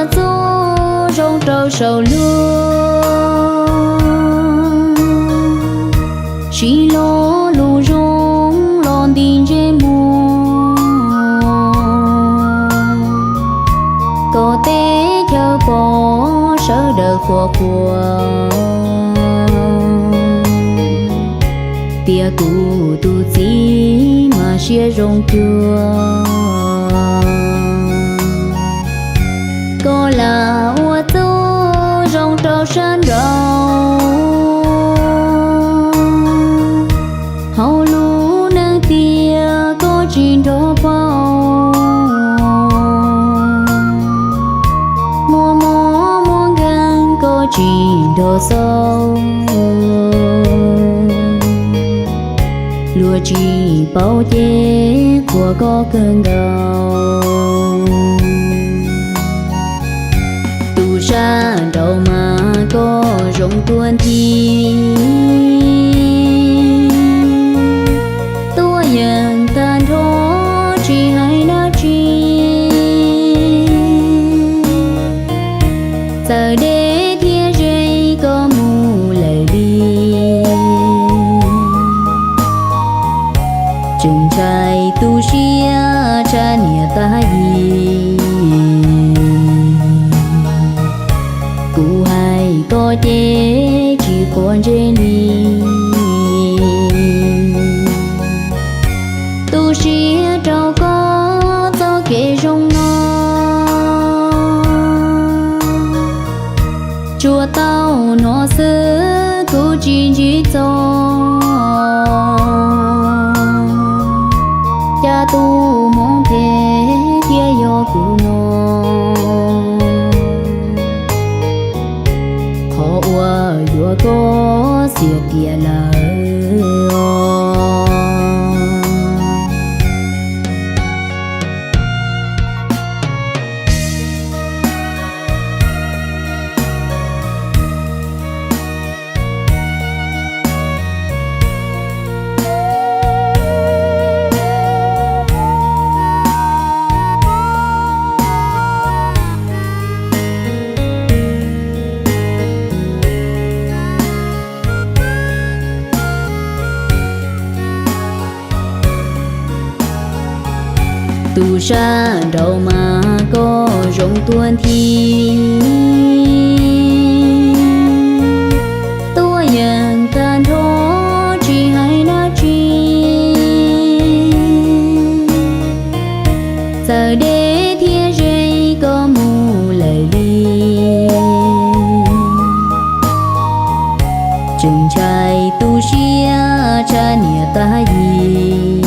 Txuj zoo rau saum luag, siv lo lus zoo los nti ntsej muag, kom teb chaws pom sawv daws qhuas qhuas tias kuv tus txiv mas siab zoo cuag. Koj lam ua txuj zoo rau sab nraud, hauv lub neej tiag koj tsis nrog paub, muaj mob muaj nkeeg koj tsis nrog xauj. Luag tsis paub ces qhuas koj kawg nkaus. Tus sab nraud mas koj zoo tuag nthi, tuaj yeej tag nrho tsis hais dab tsi. Txawm deb thiab ze koj mus lawm li, tseem ntshai tu siab tshaj niam tag yim. Kuv hais koj ces tsis quav ntsej li, tu siab rau koj txoj kev zoo no. Tsuas tau hnov xwb kuv tsis ntsib txog, cas tus hmoov phem thiaj yog kuv no. Qhov uas yuav koj xiam tiam lawm os. Tus sab nraud mas koj zoo tuag nthi, tuaj yeej tag nrho tsis hais dab tsi. Txawm deb thiab ze koj mus lawm li, tseem ntshai tu siab tshaj niam tag yim.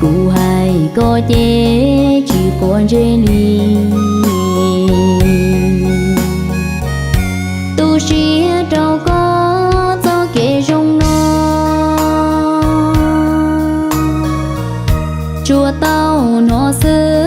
Kuv hais koj ces tsis quav ntsej li, tu siab rau koj txoj kev zoo no. Tsuas tau hnov xwb